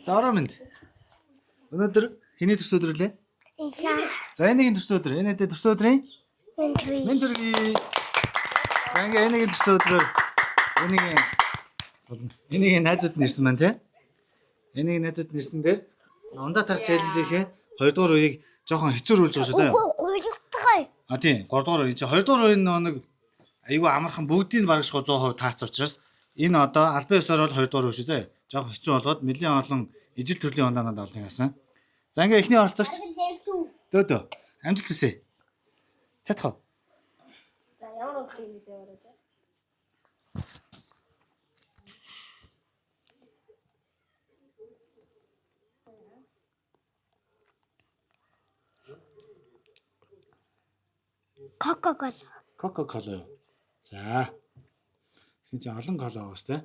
За ороо минь. Өнөөдөр хэний төрсөн өдөр лээ? Иса. За энэгийн төрсөн өдөр. Энэ хэдэ төрсөн өдрийн Энтри. мэнд төргий. За ингээ энэгийн төрсөн өдрөөр энэгийн болно. Энэгийн найзууд нь ирсэн байна тий. Энэгийн найзууд нь ирсэн дээр ундаа тах челленжийнхээ 2 дугаар үеийг жоохон хэцүүрүүлж байгаа шүү заяа. Үгүй гуйдагтай. А тийм 3 дугаар үе чи 2 дугаар үе нөгөө нэг айгүй амархан бүгдийг нь барагшгүй 100% таац учраас энэ одоо албан ёсоор бол 2 дугаар үе шүү заяа. Жоохон хэцүү болгоод нэлийн олон ижил төрлийн ундаанууд олно гэсэн. За ингээ эхний оролцогч Дөөдөө амжилт хүсье. Чадах уу? За ямар өдрийг мэдээ ороод. Кока-кола. Кока-кола юу? За. Тэгсэн чинь олон кола байгаа шүү дээ.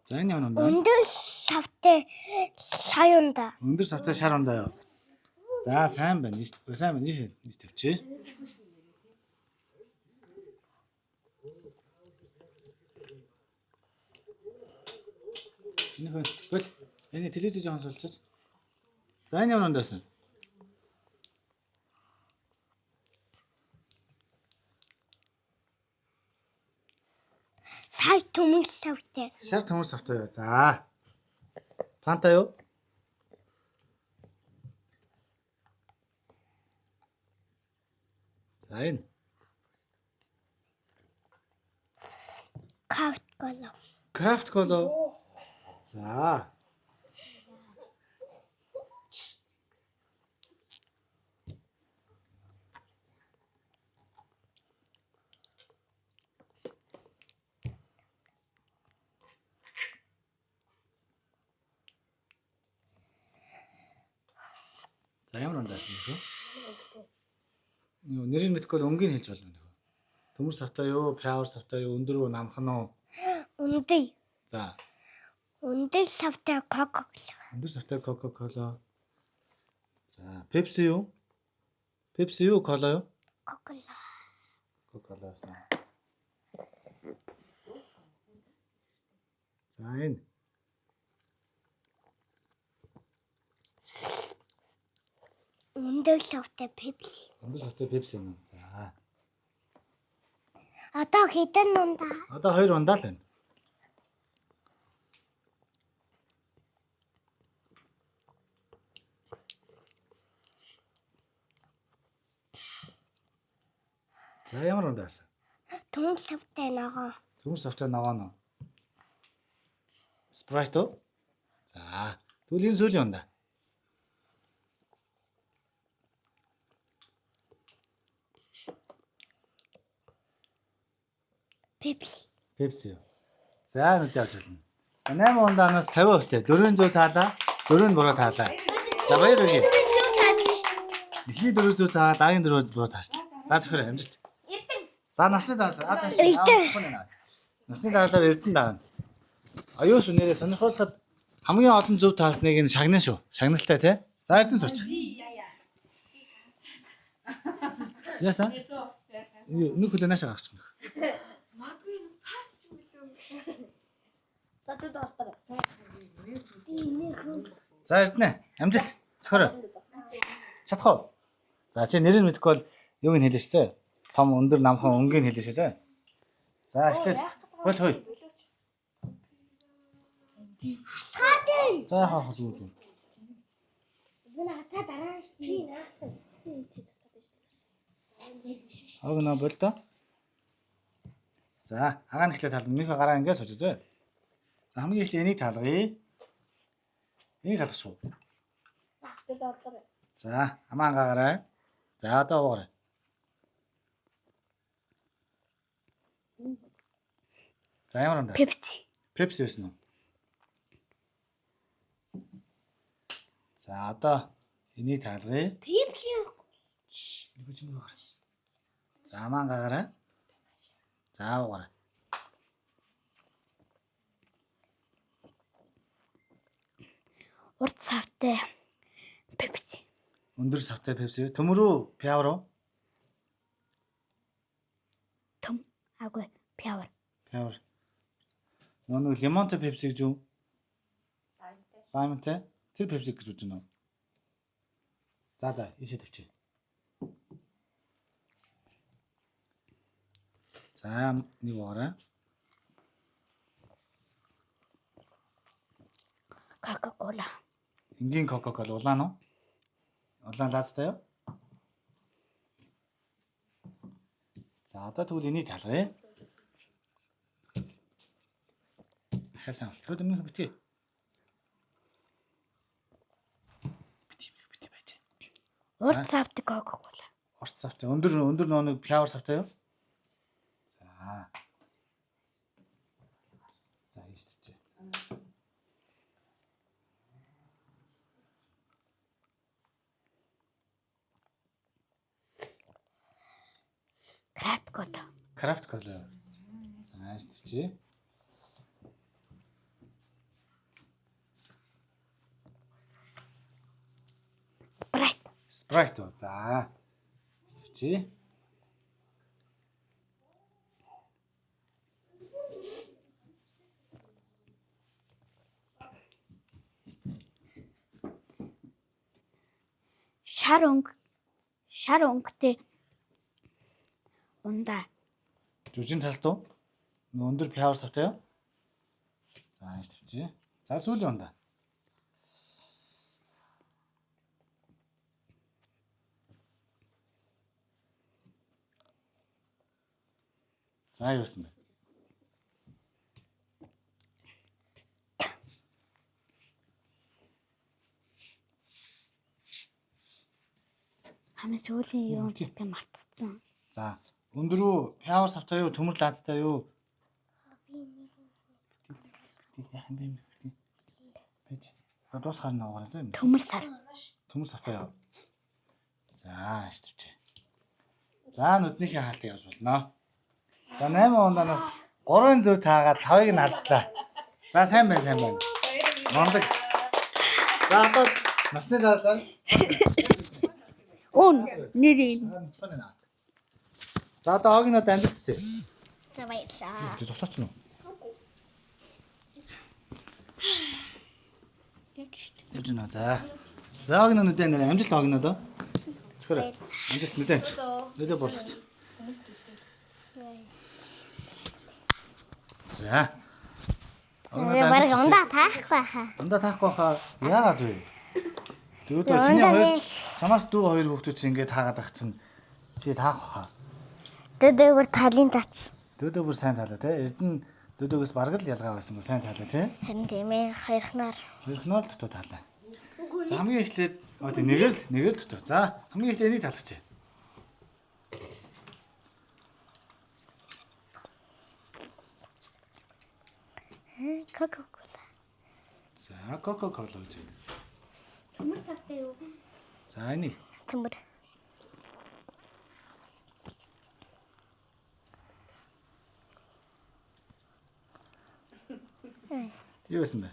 За энэ ямар ундаа? Өндөр савтай сая ундаа. Өндөр савтай шар ундаа юу? За сайн байна. Сайн байна. Нийш нийш тавьчих. Энэ хөө. Бол энэ телевиз жоохон суулчихсан. За энэ ямар ундаа байсан? Сая төмөр савтай. Шар төмөр савтай юу? За. Фанта юу? За энэ. Кока-кола. Крафт кола. За. За ямар ундаас нөхөө? Юу нэрийг мэдэхгүй бол өнгийг хэлж болно нөхөө. Төмөр савтай юу, пауэр савтай юу, өндөр үү, намхан уу? Өндөр. За, Өндөр савтай кока-кола. өндөр савтай Coca-Cola. За, Pepsi юу? Pepsi юу, Cola юу? Кока-кола. Coca-Cola байсан. За, энэ Өндөр савтай Пепси. өндөр савтай Pepsi юм. За. Одоо хэдэн ундаа? Одоо хоёр ундаа л байна. За, ямар ундаа байсан? Төмөр савтай ногоо. Төмөр савтай ногоон уу? Sprite уу? За, тэгвэл энэ сүүлийн ундаа. Пепси. Pepsi юу? За, нүдээ авч болно. 8 ундаанаас 50% тэй 400 таалаа, 4 буруу таалаа. За, баяр хүргэе. Эхний 400 таалаа, дараагийн 400 буруу таачлаа. За, зөвхөн амжилт. Эрдэн. За, насны даалаа. А тааш. Эрдэн. Насны даалаар эрдэн даана. Аюу шүү нэрээ сонирхуулахад хамгийн олон зөв таасныг нь шагнана шүү. Шагналтай тий. За, эрдэн сууч. Яасан? Юу, нэг хөлөө наашаа гаргачих юм. Магадгүй энэ пад ч юм бэлээ. За тэд болтоор. За Би нэг хүн. За Эрдэнэ амжилт. Цохороо. Чадах уу? За чи нэрийг мэдэхгүй бол юуг нь хэлнэ шүү дээ. Том өндөр намхан өнгийг нь хэлнэ шүү дээ. За эхлээл. Хөл хөөе. Хадэн. За яах вэ зүг зүг. Энэ ата дараа шүү. би наахтай. Аг наа бол доо. За агаа нь эхлээ тална. Минийхээ гараа ингээд сууж зөө. За хамгийн эхлээ энийг талгая. Энийг талгах уу? За тэд болтоор. За амаа ангаагаарай. За одоо уугаарай. За ямар ундаа? Пепси. Пепси байсан уу? За одоо энийг таалгая. Пепси. Нэг ч нэг гараа. За амаа ангаагаарай. За уугаарай. Урт савтай Пепси. Өндөр савтай Пепси. Төмөр үү? Пиавр уу? Агүй пиавар. Пиавар. Нөгөө нэг лимонтой пепси гэж юу? Лаймтай. Тэр пепси гэж үзнэ үү? За, ийшээ тавьчих. За, нэг угаарай. Кока-кола. Энгийн Кока-кола улаан уу? Улаан лаазтай юу? За, одоо тэгвэл энийг талгая. Хасан. Тэгвэл өмнөх битгий. Битгий байж. Урт савтай Кока-кола. Урт савтай. Өндөр нөө нэг пиавар савтай юу? За. За, ийш тийч. Крат кола. Крафт кола. За, ийш тийч. Спрайт. Спрайт уу. За. Ийш тийч. Шар өнгө. Шар өнгөтэй ундаа. Жүжин талд уу? Нөө өндөр пиавар савтай юу? За, ийш тийч. За, сүүлийн ундаа. За, юу байсан бэ? Хамгийн сүүлийн юу Тийм. би мартцсан. За, өндөр үү, пиавар савтай юу, төмөр лаазтай юу? Би нэг яах юм бэ? Байж. Одоо дуусгаар нь уугаарай заа. Төмөр сар. Төмөр савтай юу? За, ийш тийч. За, нүднийхээ хаалтыг явж болно. За, 8 ундаанаас 3 зөв таагаад 5-ыг нь алдлаа. За, сайн байна, сайн байна. Мундаг. За, одоо насны дараа Үн нэр юм. За, одоо огнод амжилтсан. За баярлаа. Тэг зогсооцсон уу? Яг шүү. Явж байна. За. За огно нүдэ нэр амжилт огно доо. Зөвхөн амжилт нүдэ амчих. Нүдэ бурлагч. За. Огнод Бараг амжилт. ундаа таахгүй байхаа. Ундаа таахгүй хаа яагаад вэ? Дүүдөө чиний Ундаа хоёр нэг. чамаас дүү хоёр хүүхдүүд чинь ингээд таагаад ах чинь чи таах хаа. Дөдөө бүр талын тац. Дүүдөө бүр сайн таалаа те. Эрдэнэ дүүдөөгөөс бараг л ялгаа байсан гоо сайн таалаа те. Харин тийм ээ хоёрхнаар. Хоёрхноор л дутуу таалаа. За хамгийн эхлээд оо тийм нэгээр л дутуу. За хамгийн эхлээд энийг талгачих. Кока-кола. За Кока-кола гэж. Төмөр савтай юу? За энийг Төмөр. юу байсан бэ?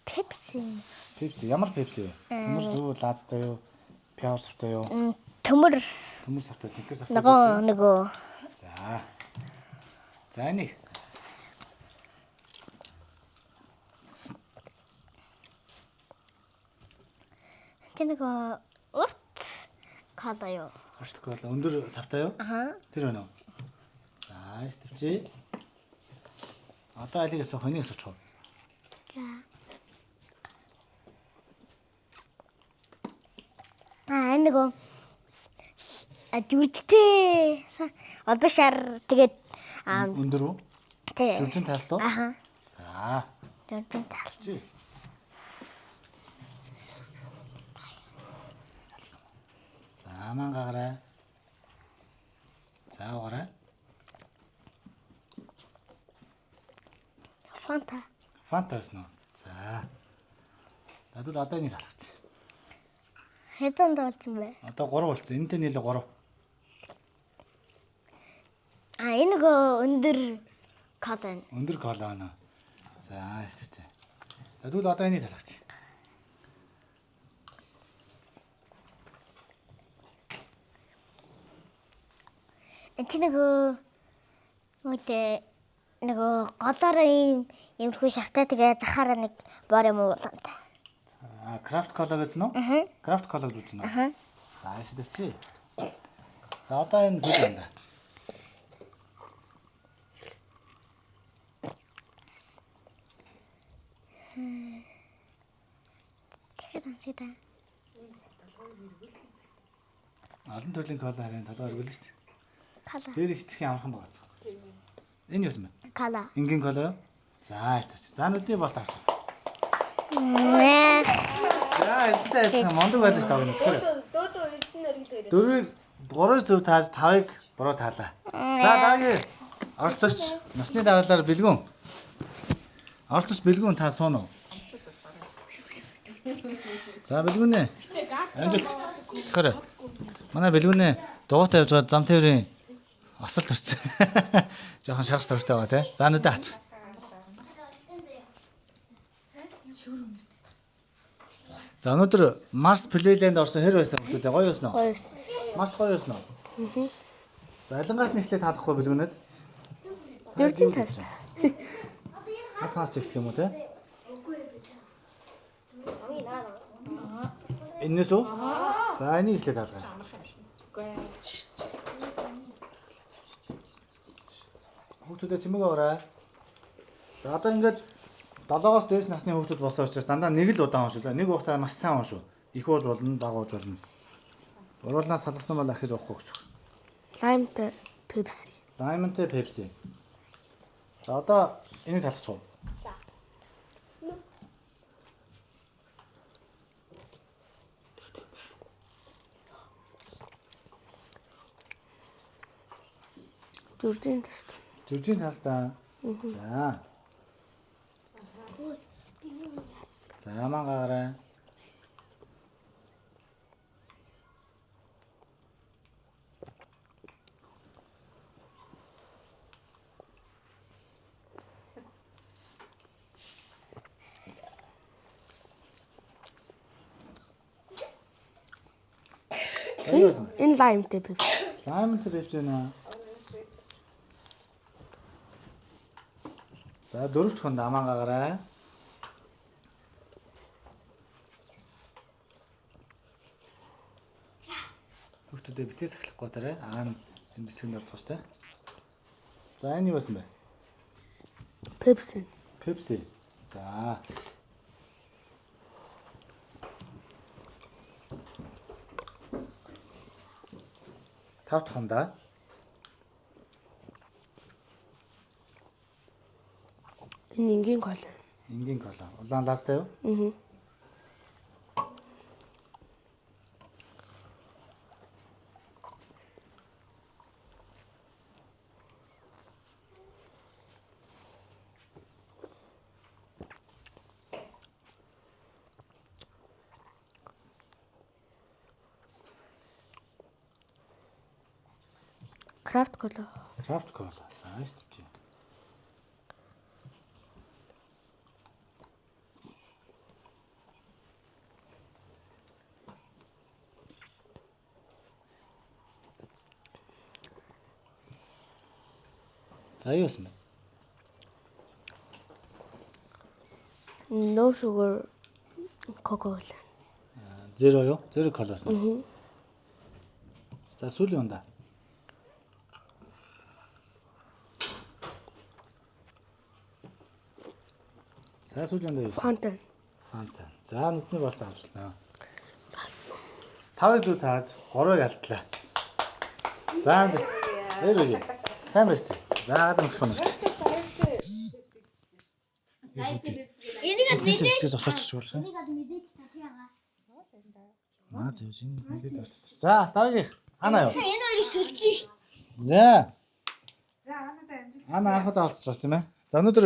Пепси. Пепси ямар пепси вэ? Төмөр зүг лаазтай юу? Пиар савтай юу? Төмөр Төмөр савтай, зинхэр савтай. нөгөө. За. За энийг Тэ нөгөө урт кола юу? урт кола өндөр савтай юу? Аха. Тэр байна уу? За, ийш төвчээ. Одоо алийг асуух, энийг асуучих уу? Аа энэ нөгөө жүжигтэй олбон шар тэгээд Өндөр үү? тий. Жүжин таалт уу? Аха. За. Жүжигтэй таалт. Чи. За, мангаарай. За, угаарай. Фанта. Фанта байсан уу? За. Надад одоо энийг талгач. Хэдэн болсон бэ? Одоо 3 болсон. Энэтэй нийлээ 3. А энэ нөгөө өндөр кола байна. Өндөр кола байна. За, эсвч. За, тэгвэл одоо энийг талгач. Энд чи нөгөө үлээ нөгөө голоороо ийм иймэрхүү шартай тэгээ захаараа нэг бор юм уу улаантай. Аа, Craft Cola гэсэн үү? Аа. Craft Cola гэж үзнэ үү? За, яаш төвчий. За, одоо энэ зүйл юм да. Тэгэхээр онцгой да. Олон төрлийн кола харин толгой өргөлөө шүү дээ. Кола. Дээр их тэрхийн амархан байгаа зү. Энэ юу юм бэ? Кола. Энгийн кола юу? За, яаш төвчий. За, нүдний болт авчих. Нэх. За, эдтэй адилхан мундаг байлаа шүү дээ. Зөвхөн. Дөөдөө эрдэнэ өргөл хоёр. Дөрвийг гурвыг зөв тааж тавыг буруу таалаа. За дараагийн оролцогч насны дараалал бэлгүүн. Оролцогч бэлгүүн та сууна уу? За бэлгүүнээ. Амжилт. Зөвхөн. Манай бэлгүүнээ дугуйтай явж байгаа зам тээврийн осол төрсөн. Жохон шарах сортой байгаа тий. За нүдэ хац. За өнөөдөр Mars Playland орсон хэр байсан хүмүүс үү? Гоё байсан уу? Гоё. Маш гоё байсан уу? Аа. За алингаас нь эхлээд таалахгүй бэлгүүнэд. Дөрвийн тас. Хатаас эхлэх юм уу те? Энэс үү? За энийг эхлээд таалгаа. Хүүхдүүдээ чимээг аваарай. За одоо ингээд 7-оос дээш насны хүүхдүүд болсон учраас дандаа нэг л удаан уншив. За нэг хугацаа маш сайн уншив. Их ууж болно, бага ууж болно. Уруулнаас салгасан бол ахиж уухгүй гэсэн. Лаймтай Pepsi. Лаймонтэй Pepsi. За одоо энийг талах уу? За. Дөрвийн тас. Зүржийн тастаа. За. За аман гаарай. За юу байсан бэ? Энэ лаймтай Pepsi. Лаймонтэй Pepsi нэ. За дөрөв дэх хүнд аман гаагаарай. Хүүхдүүдээ битгий сахилахгүй тарай. Аа нь энэ бисгэнд орцгоо штэ. За энэ юу байсан бэ? Pepsi. Pepsi. За. Тав дахь хүндээ. Энэ энгийн кола. Энгийн кола. Улаан лаастай юу? Аа. Крафт кола. Крафт кола. За шүү дээ. За юу байсан бэ? No sugar Coca-Cola. Zero юу? Zero кола байсан. Аа. За сүүлийн ундаа. За сүүлийн ундаа юу байсан? Fanta. Фанта. За нүдний болт авчлаа. Тавыг зүг тааж, гурвыг алдлаа. За амжилт. Баяр хүргэе. Сайн байж тээ. За гадна өгөх нь. Энийг л Мэдээж сэтгэл зогсооч гэж болно. Энийг л мэдээж татъяага. Маа зөв энэ мэдээд авчих. За дараагийнх. Ана юу? Энэ хоёрыг сольж шít. За. За анадаа амжилт. Ана анх удаа олцож байгаа тийм ээ. За өнөөдөр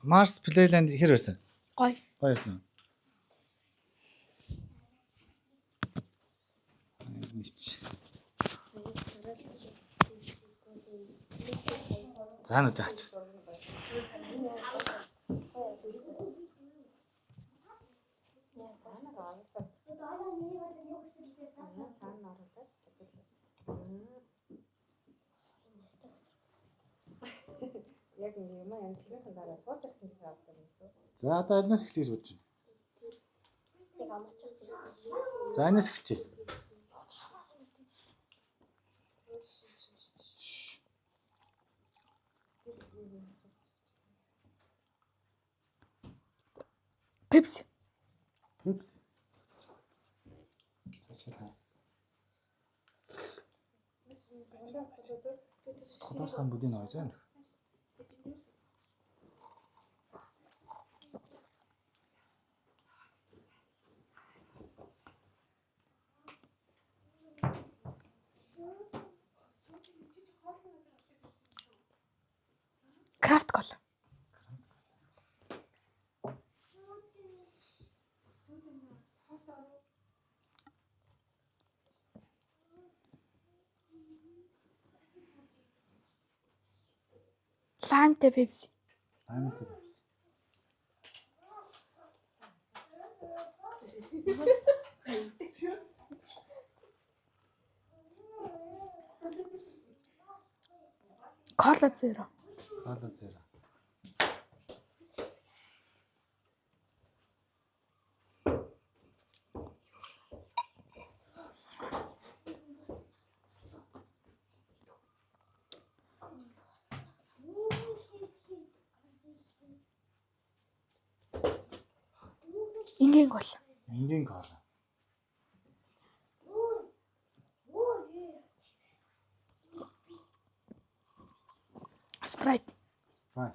Mars Playland хэр байсан? Гоё. Гоё байсан уу? Нийч. За нүдэ хач. Яг ингэ юм амжилтын дараа сууж явах нь авдаг юм шүү. За одоо алинаас эхлэе гэж бодож байна. Яг амарч байгаа. За энэс эхэлчихье. Пепси. Пепси. Цаашаа. Хотоос хан бүдийн ой заа. Крафт кола. Лаймтай пепси. Лаймтай пепси. Кола зеро. Кола зеро. Ингийн кола. Энгийн кола. Спрайт. Спрайт.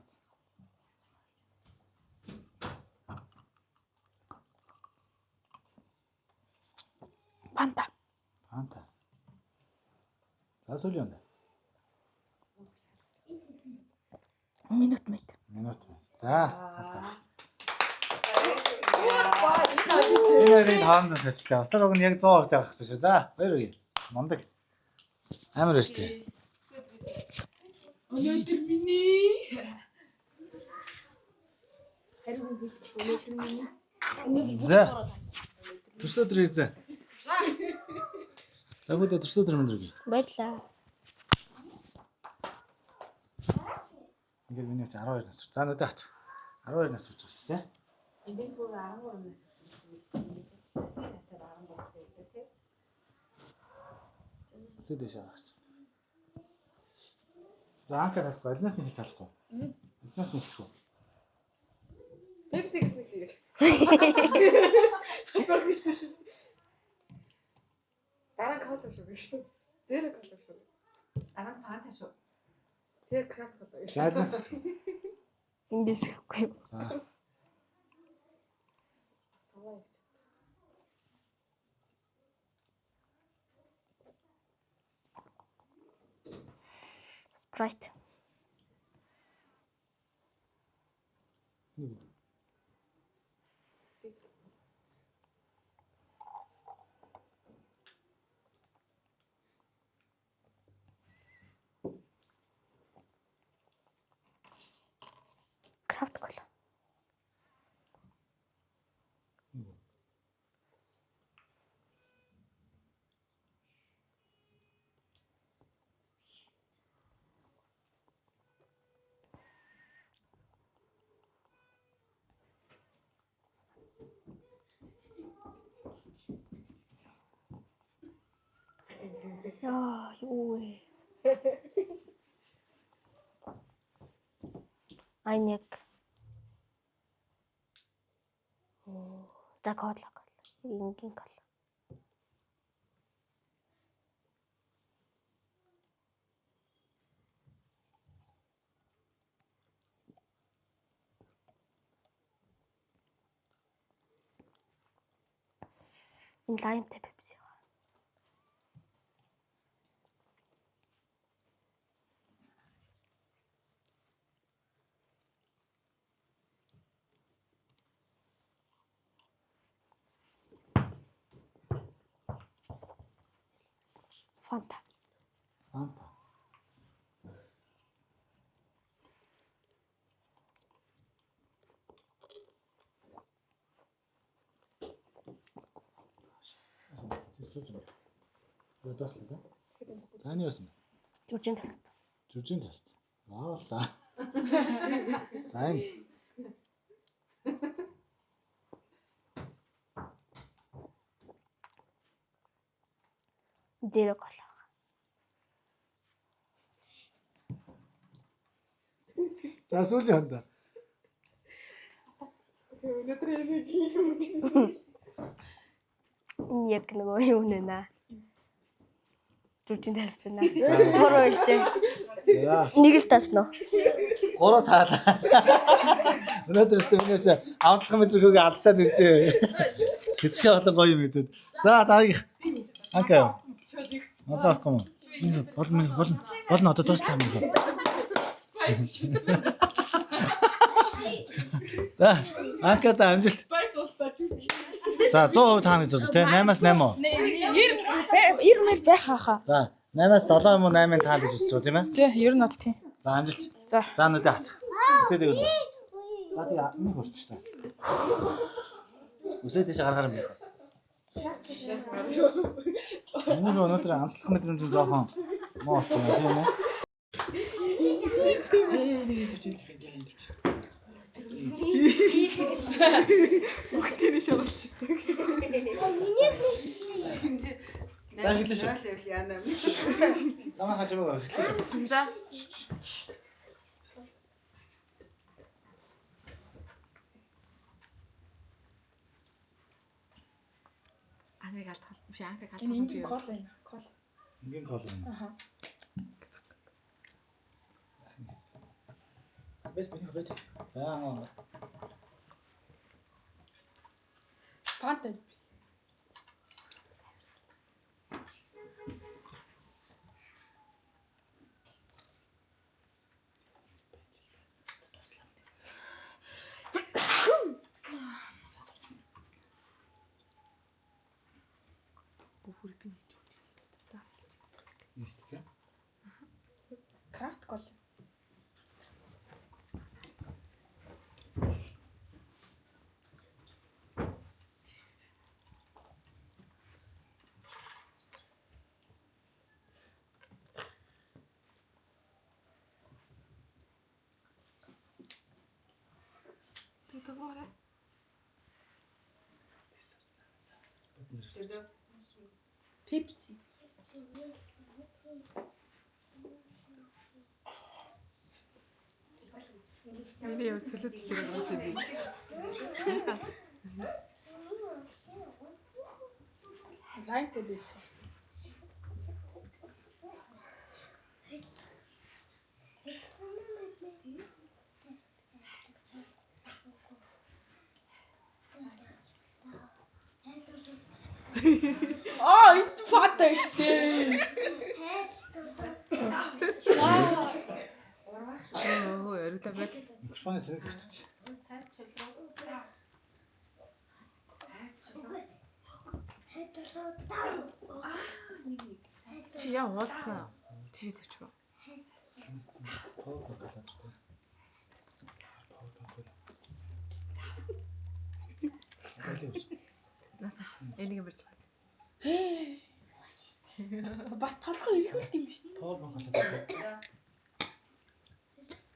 Фанта. Фанта. За сүүлийн юм. Минут мэд. Минут. За алдаа. Энэ хоёрыг хоорондоо сачлаа. Бусдаар уг нь яг 100% тавих гэсэн шүү. За баяр үгүй. Мундаг. Амар байж тээ. Өнөөдөр миний За. Төрсө өдөр ирзээ. За гүдэ төрсө өдөр мөн зүг. Баярлаа. Ингээд миний 12 нас. За нүдэ ач. 12 нас хүрч байгаа шүү дээ. Эмээн хүү 13 нас хүрсэн юм шиг. Би насаар 13 байлаа тий. Өсөө дэш аваач. За анка талахгүй, алинаас нь хэл талахгүй. Алинаас нь эхлэх үү? Пепси гэсэн нэг хийгээд. Дараа нь кола шүү гэж. Зеро кола шүү. Дараа нь фанта шүү. Тэр крафт кола. За алинаас эхлэх үү? Ингээс ихгүй. За. Суваа гэж. Спрайт. Нэг. Крафт кола. Яа, юу вэ? Айнэг. Оо, за кола кола. Энгийн кола. Энэ лаймтай пепси. Фанта. Фанта. Тэр сууж байна. Юу доослоо да? Таны байсан бэ? Жүжин тест. Жүжин тест. Вау та. За энэ. Zero кола. За сүүлийн хондоо. Өнөөдөр яг хийх юм. Энэ яг нөгөө юу нэ наа. Жүжин тайлсан наа. Буруу хэлжээ. За. Нэг л таасан уу? Гурав таалаа. Өнөөдөр өстө миний чи авдлах мэдрэхүүгээ алдчихад иржээ. Хэцүү олон гоё юм мэдээд. За дараагийнх. Окей. Онцоо авахгүй юм. Болно болно болно одоо дуслаа юм. За Анката амжилт. За 100% таана гэж бодож тий 8-аас 8 уу? 90 мэр байх хаа. За 8-аас 7 юм уу 8-ын таал гэж үзэж байгаа тийм ээ? Тий, ер нь бол тий. За амжилт. За. За нүдэ хацах. Үсээ дээгүүр. За тий нэг хурцчих за. Үсээ дэше гаргаар юм байна. Миний өнөөдөр амтлах мэдрэмж нь жоохон муу болсон байна тийм үү? Бүгдийг шалгалчихдаг. За эхлэе шүү. Ойл яана. Намаа хажимаар эхлэе шүү. За. Аныг алдах биш анхыг алдах. Энэ ингийн кол байна. Кол. Ингийн кол юм. Аха. Бэс миний бэс. За. Фанта. Бүр би нэг ч үлдээ. Нийт тийм. Крафт кол. Тэг дугаараа. Пепси. Миний ямар солиод зэрэг юм бэ? Лаймтай пепси. Аа, энэ фанта шүү дээ. Оо, ориглоо байл. Микрофоны цэнийг өсчих. Чи яа уулзсан аа? Тийш тавьчих. Power bank алаад тий. Power bank. Надад энийг барьж. Бас толгой эргүүлт юм биш. Power bank алаад.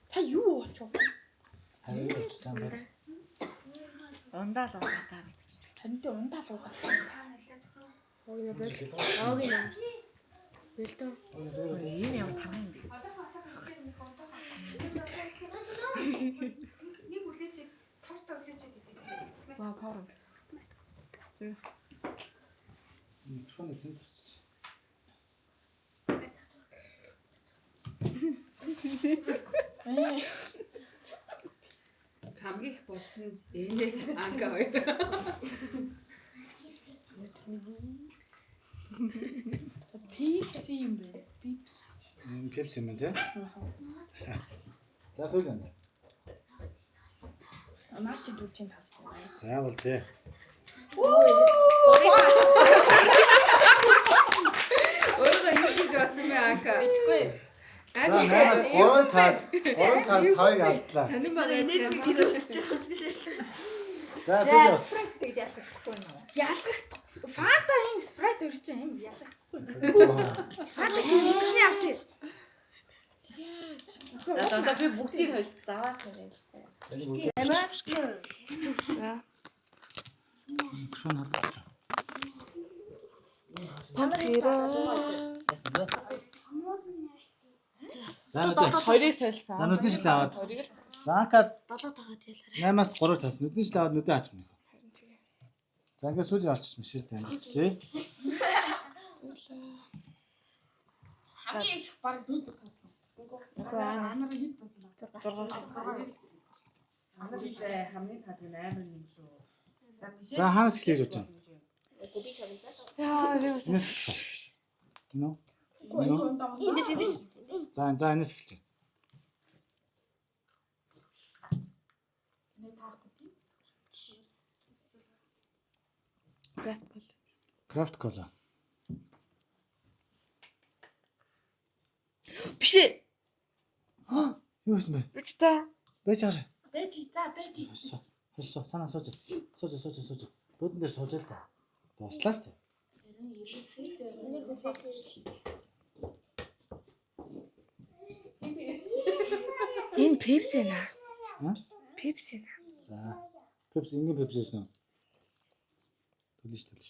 Сая юу уучих вэ? Харин юу ч сайн байна. Ундаал уугаа та мэд. Харин тэ ундаал уугаа. Энэ ямар тарган юм бэ? Нэг үлээж торт үлээж идэв. Вау, power bank. Микрофоны цэнийг өсчих. Хамгийн их бодсон энэ анка хоёр. Пепси юм бэ? Пепси. Пепси юм байна тий. За сүүл юм. Наа чи дүүжин таасан. За болжээ. Өөрөө юу гэж бодсон бэ анка? Мэдгүй. За 8-аас 3 таас 3 таас 5-ыг алдлаа. Сонин байгаа юм. За сүүл явц. Тэгж ялгахгүй юм уу? Ялгах. Фанта энэ спрайт хоёр чинь юм ялгахгүй. Фанта чи чипсний авч. Яа. За одоо би бүгдийг хойш заваах юм. За. Микрофон харагдаж Пампира. За нүдэ. Хоёрыг сольсон. За нүдний шилээ аваад. Зака 7 тагаад ялаарай. 8-аас 3 тас. Нүдний шилээ аваад нүдэ аач мэнэ. За ингээд сүүлийн олчих мишэл дамжчихъя. Хамгийн их баг дүүд тассан. Үгүй аа. Анаар хэд тассан? 6. Анар хэлээ хамгийн тадаг нь амар юм шүү. За биш. За хаанаас эхлэе гэж бодож байна? Яа, би бас Энэс эхлэе. Гинөө? Гинөө? Эндээс эндээс. За за энэс эхэлж байна. Крафт кол. Крафт кола. Биш ээ. Юу байсан бэ? Бич та. Байж хараа. Бэж за бэж. Хойсоо. Хойсоо. Санаа сууж. Сууж сууж сууж. Буудан дээр сууж л та. Дуслаа шүү дээ. Энэ Пепси нэ. Аа? Пепси нэ. За. Пепси ингийн пепси байсан уу? Төлөш төлөш.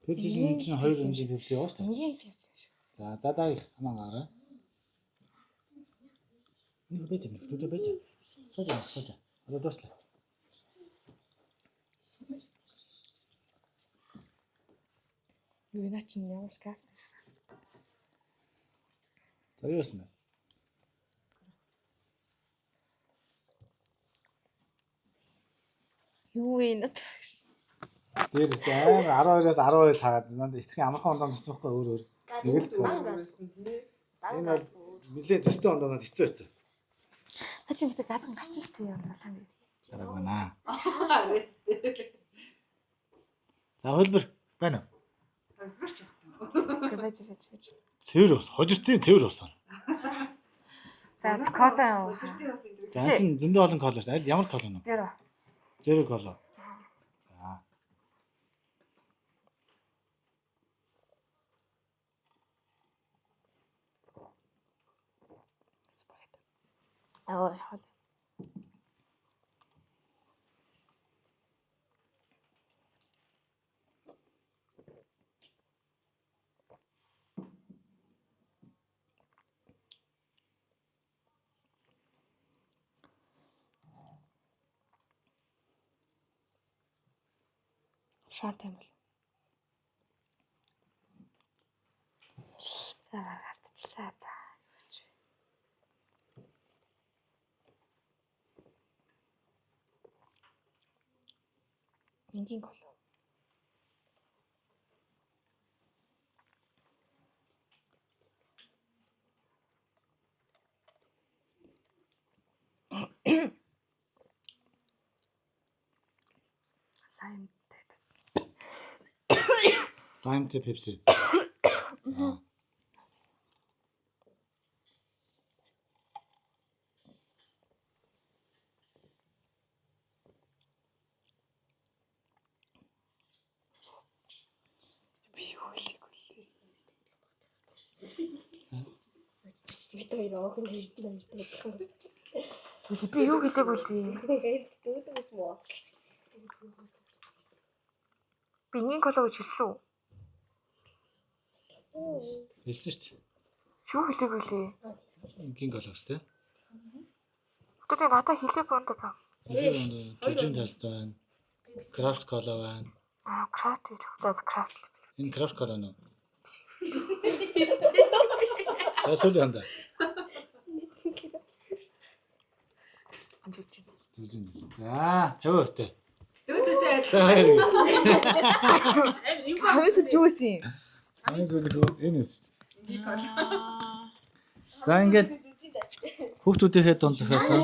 Пепси чинь чинь хоёр хэмжээ пепси яваа шүү дээ. Энгийн Пепси. За за дараагийнх хамаан гараа. Нэг байж юм. Нүдэ байж. Сууж аа сууж. Одоо дуслаа. Юу наа чинь ямар ч газ нэг санагдав. За юу байсан бэ? Юу вэ нэ? Дээрээс амар 12-оос 12 таагаад надад итгэн амархан ондоо нүцэхгүй өөр өөр. Нэг л Энэ бол нэлээд төстэй ондоо надад хэцүү байсан. Та чинь гэтээ газ гарч штэ юм болоо. Сараг байна. За хөлбөр байна уу? Үгүй байж байж байж. Цэвэр ус, хожиртын цэвэр ус. За кола юм. За энэ чинь зөндөө олон кола шүү. Аль ямар кола нэ? Зеро. Зеро кола. За. Спрайт. Аа хоол. Шат юм бол. За бараг алдчихлаа та. Юу ч. Энгийн гол. Лайм тайп. Lime тэй Pepsi. За. Би юу хэлээгүй лээ. Бид хоёр охин хоёртой хоёртой адилхан. Би юу хэлээгүй лээ. Дүүдэн юм уу? Би энгийн кола гэж хэлсэн үү? Хэлсэн шүү дээ. Юу хэлээгүй лээ. Энгийн кола гэсэн тийм. Одоо тэгээ надад хэлээгүй юм даа. Жижиг тастай байна. Крафт кола байна. Аа, крафт идэх. За крафт. Энэ крафт кола нөө. За сүүлийн хандаа. Зүлж байна. Зүлжин. За 50% тэй. Дүүдээ За баяр. Хамгийн сүүлд юу байсан юм? Хамгийн сүүлийнх нь энэ эс. За ингээд хүүхдүүдийнхээ дунд зохиосон.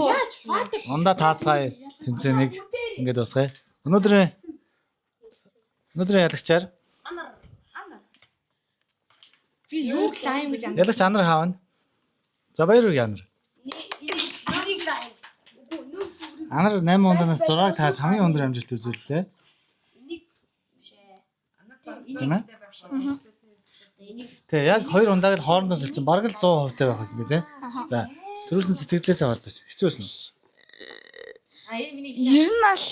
Ундаа таацгаая тэмцээнийг ингээд дуусгая. Өнөөдрийн ялагчаар Би юу лайм гэж ялагч Анар хаавна. За баяр хүргэе Анар. Нэг лайм. Анар 8 ундаанаас 6-г тааж хамгийн өндөр амжилт үзүүллээ. Тийм ээ? Тэгээ яг хоёр ундааг л хоорондоо солилцсон. Бараг л 100% таа байх гэсэн тий. За төрүүлсэн сэтгэлдээсээ хаалцаж. Хэцүү байсан уу? Ер нь бол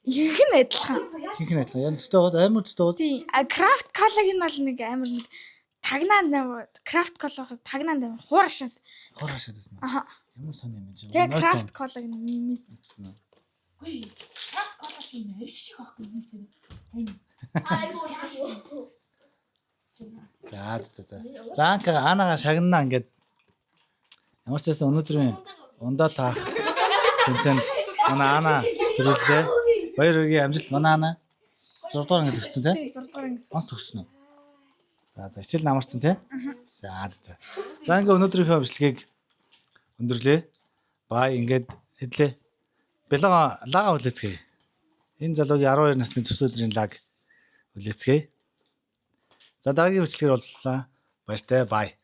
их нь адилхан. Хинх нь адилхан. Яг төстэй байгаас амар төстэй байгаас. Тийм. А крафт колагийн нь бол нэг амар нэг тагнаанд амар крафт кола болохоор тагнаанд амар хуурашаад. Хор хашаад байсан. Аха. Ямар сони юм чи. Тэгээ крафт колаг нь мэд. Мэдсэн үү? Үгүй. Крафт кола чи юм ариг шиг байхгүй юм сэн. За за за. За анка анаага шагнаа ингээд ямар ч байсан өнөөдрийн ундаа таах тэмцээнд манай ана төрүүллээ. Баяр хүргэе амжилт манай ана. 6 дугаар анги төгссөн тий? Тийм 6 дугаар анги. Онц төгссөн үү? За за хичээл нь амарсан тий? За за за. За ингээ өнөөдрийнхөө бичлэгийг өндөрлөө. Бай ингээд хэдлээ. Бэлага лага хүлээцгээе. Энэ залуугийн 12 насны төсөө өдрийн лаг хүлээцгээе. За дараагийн бичлэгээр уулзлаа. Баяртай бай.